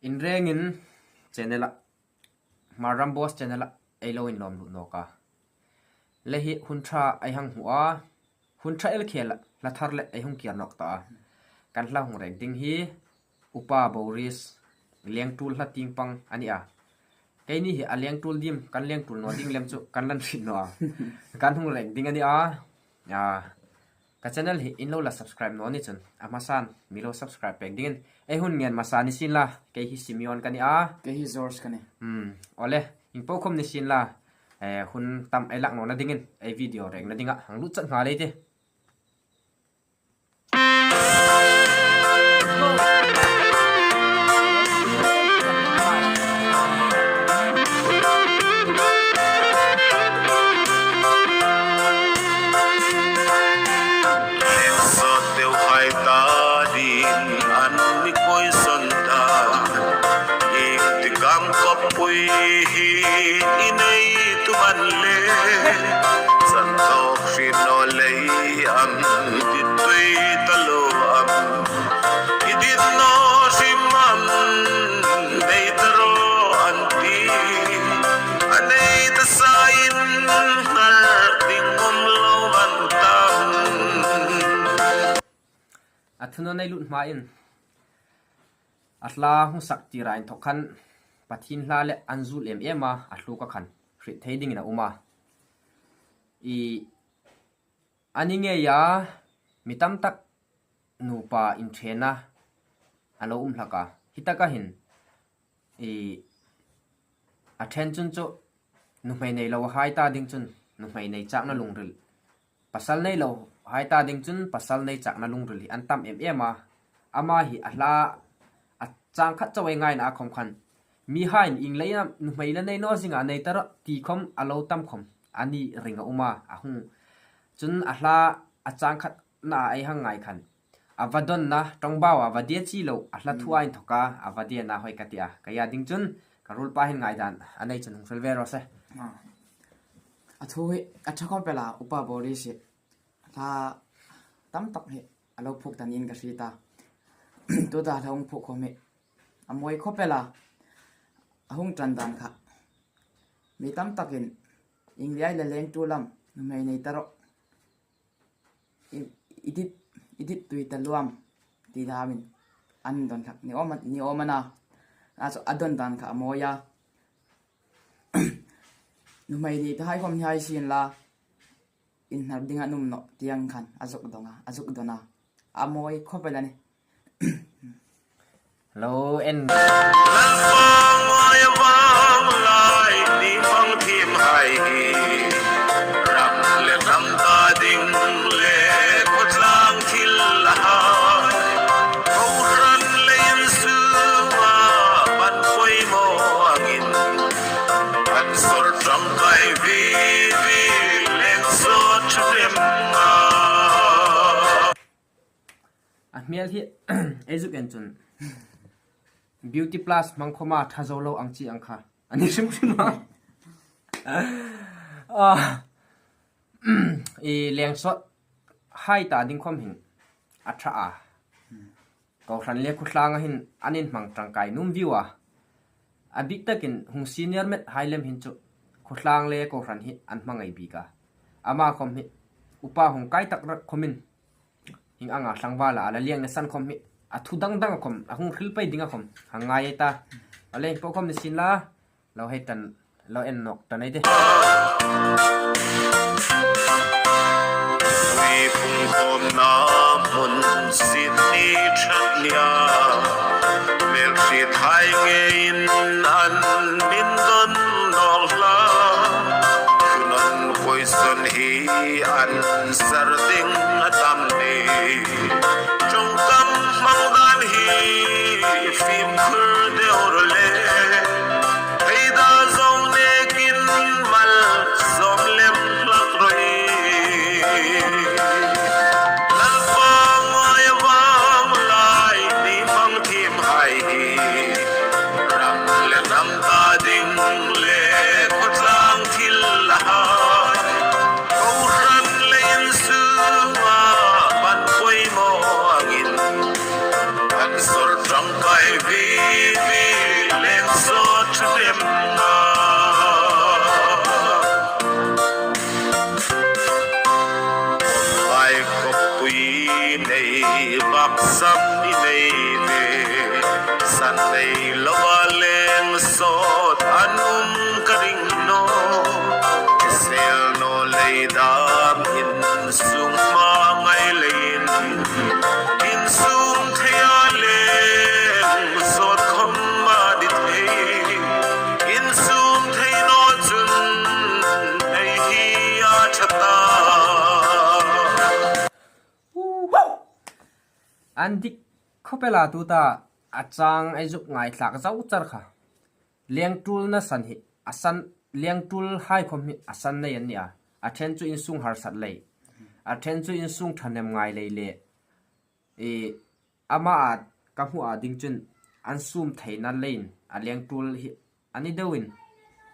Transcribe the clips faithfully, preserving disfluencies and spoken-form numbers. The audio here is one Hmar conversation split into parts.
Inrengin channel-a, Hmar Ram Boss channel-a ei lo inlawm lut nawk a. Le hi hun ṭha ei hang hmu a, hun ṭha el khela hla thar le ei hung kir nawk ta a. Kan hla hung rek ding hi Upa Boris, lengtul hla tieng pang a ni a. Keini hi a lengtul dim, kan lengtul naw ding lem chu kan la hriet naw a. Kan hung rek ding a ni a. A, ka channel hi in lo la subscribe naw ni chun a hmasan mi lo subscribe pek dingin ei hun ngen hmasa ni sien la, kei hi Simeon ka ni a. Kei hi George ka ni. Hmm, awle, in po khom ni sien la, eh, hun tam ei lak nawna dingin ei video rekna dinga hang lut chat nghal ei tih. Leng sawt deu hai ta ding an mi poison ta. Ieng ti gam kawppui hi i nei tum an le. Chan tawk hri naw lei am dit tui ta lo am. I dit naw hrim am nei ta rawh an ti. A nei ta sain ngar ding um lo an tam. A thu naw nei lut hmain a hla hung sak tira inthawk khan Pathien hla le an zul em em a, a tluk a khan hriet thei dingin a um a. I, a ni ngei a, mi tam tak nupa inṭhena a lo um hlak a. Hi taka hin, i, a ṭhen chun chu nuhmei nei lo hai ta ding chun nuhmei nei chakna lungril, pasal nei lo hai ta ding chun pasal nei chakna lungril hi an tam em em a. Ama hi a hla a chang khat chau ei ngaina a khom khan, mihaiin ieng leiin am nuhmei la nei naw zinga nei ta rawh ti khom a lo tam khom a ni ring a um a, a hung. Chun a hla a chang khat na ei hang ngai khan, a va dawnna, ṭawngbau a va dia chi lo, a hla thua inthawka a va diana hoi ka ti a. Keia ding chun ka ruolpa hin ngaidan a nei chun hung hril ve raw se. A, a thu hi a ṭha khawp el a, Upa Boris hi. Hla tam tak hi a lo phuok ta niin ka hriet a. Tuta hla hung phuok khom hi a mawi khawp el a. A hung ṭan dan kha, mi tam takin ieng leiin la lengtul am, nuhmei nei ta rawh, i, i dit, i dit tui ta lo am ti damin an dawn hlak ni awm a, ni awm a na. A chu a dawn dan kha a mawi a. Nuhmei nei ta hai khom ni hai sien la, inhnar ding an um nawh ti ang khan a zuk dawng a, a zuk dawn a. A mawi khawp el a nih. Lo en. Lalpa ngai a vang lai ni hmang thiem hai hi. Ram le hnam ta ding le khawtlang thil a hai. Kohran le insunga pan poimaw angin an sawr ṭangkai vivi leng sawt ṭha em a. A hmel hi ei zuk en chun Beauty Plus hmang khoma ṭha zo lo ang chi ang kha a ni hrim hrim a. A, i leng sawt hai ta ding khom hin a ṭha a. Kohran le khawtlanga hin an inhmang ṭangkai nuom viu a. A bik takin hung senior met hai lem hin chu khawtlang le kohran hi an hmangai bik a. Ama khom hi upa hung kai tak rak khomin hieng anga tlangvala a la liengna san khom hi a thu dang dang khom a hung hril pei dinga khom hang ngai ei ta. A leng po khom ni sien la. Lo hei tan, lo en nawk ta nei tih. Tui pung khawmna hmun sit ni ṭhat nia. Mel hriet hai ngeiin an min dawn nawk hlak. Thunawn poison hi an sar ding a tam ni. Ṭawngkam hmang dan hi fimkhur deu rawh le. Theida zo nekin mal zawm lem hlak rawi. Lalpa ngai a vang lai ni hmang thiem hai hi. Ram le hnam ta ding le khawtlang thil a hai. Kohran le insunga pan poimaw angin an sawr ṭangkai vi An nei lova leng sawt an um ka ring naw. Sel naw lei dam insung hma ngai leiin. Insum thei a leng sawt khom a ni thei. Insum thei naw chun nei hi a ṭha ta. An dik khawp el a, tuta a chang ei zuk ngaithlak zo char kha. Lengtul nasan hi a san, lengtul hai khom hi a san nei an ni a. A ṭhen chu insung harsat lei. A ṭhen chu insung ṭhahnem ngai lei le. I, ama a ka hmu a ding chun an sum theina leiin a lengtul hi a ni deuin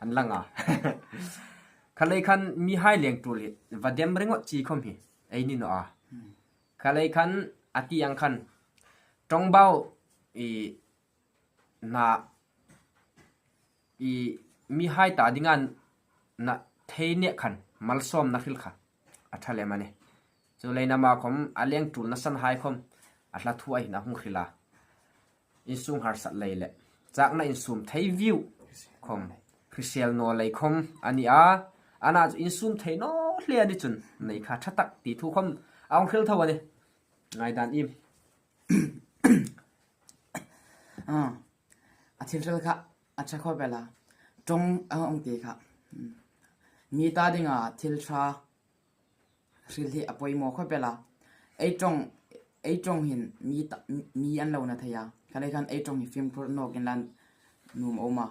an lang a. Khalei khan mihai lengtul hi va dem ringawt chi khom hi ei ni naw a. Khalei khan a ti ang khan ṭawngbau i na i mihai ta dinga na thei nek khan malsawmna hril kha a ṭha lem a nih. Chu leiin ama khom a lengtul nasan hai khom a hla thu a hin a hung hril a. Insung harsat lei le chakna insum thei viu khom, hrisel naw lei khom a ni a. Ana chu insum thei naw hle a ni chun nei kha ṭha tak ti thu khom a hung hril tho a nih. Ngaidan im. A, a thil hril kha a ṭha khawp el a. Ṭawng a hung ti kha. Hmm. Mi ta dinga thil ṭha hril hi a poimaw khawp el a. Ei ṭawng, ei ṭawng hin mi ta, mi an lo na thei a. Khalei khan ei ṭawng hi fimkhur nawk inla nuom a um a.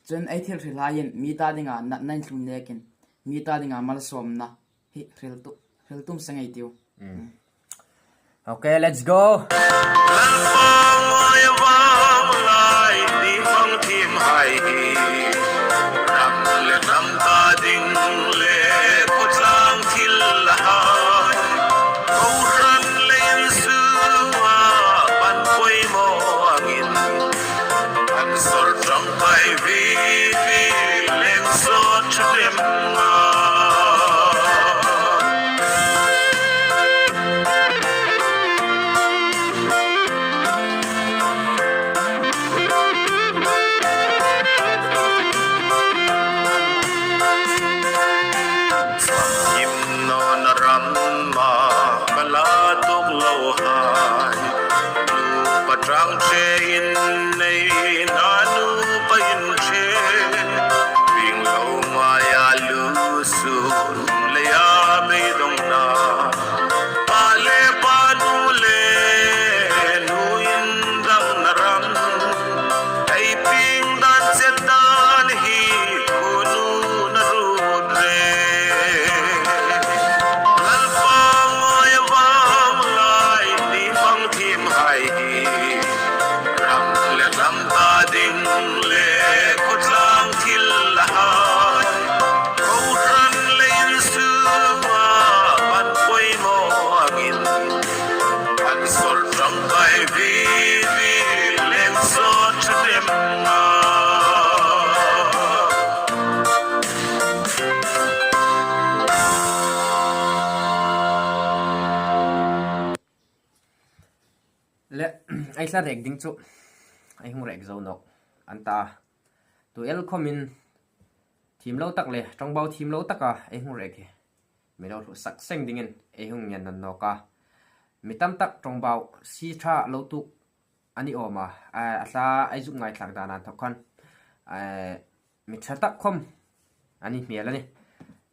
Chun ei thil hrilhaiin mi ta dinga natna inthlung nekin, mi ta dinga malsawmna hi hril tu, hril tum seng ei tiu. Mm. Okay, let's go. Lalpa mawi vang lai ni hmang thiem hai hi. Ram le ram ta ding le khawtlang thil hai. Kohran le insunga pan poimaw angin. An sawr ṭangkai vivi leng sawt ṭha lem nga. Famkim nawna rama ka la tuk lo hai. Nupa ṭang ṭhe in nei na nupa in ṭhe. Ping lo maia lu sun leia beidongna. Pa le pa nu le nu indangna ram. Ei ping dan chet dan hi khunu na rut re. Lalpa mawi vang lai ni hmang thiem hai hi. Ram le ram ta ding le khawtlang thil hai. Kohran le insunga pan poimaw angin. An sawr ṭangkai vivi leng sawt ṭha lem nga. Le, ei hla rek ding chu ei hung rek zo nawk an ta. Tu el khomin thiem lo tak le ṭawngbau thiem lo taka ei hung rek hi mi lo hlusak seng dingin ei hung ngen nawn nawk a. Mi tam tak ṭawngbau si ṭha lo tuk a ni awm a. A, a hla ei zuk ngaithlak dan a inthawk khan, a, mi ṭha tak khom a ni hmel a nih.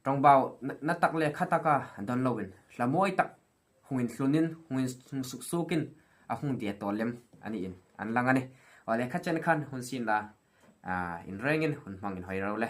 Ṭawngbau na, na tak le kha taka dawn loin hla mawi tak hung inthlunin, hung in, hung suksukin a hung dia tawl lem a niin an lang a nih. Aw le, kha chen khan hun sin la, a, inrengin hun hmang inhawi ro le.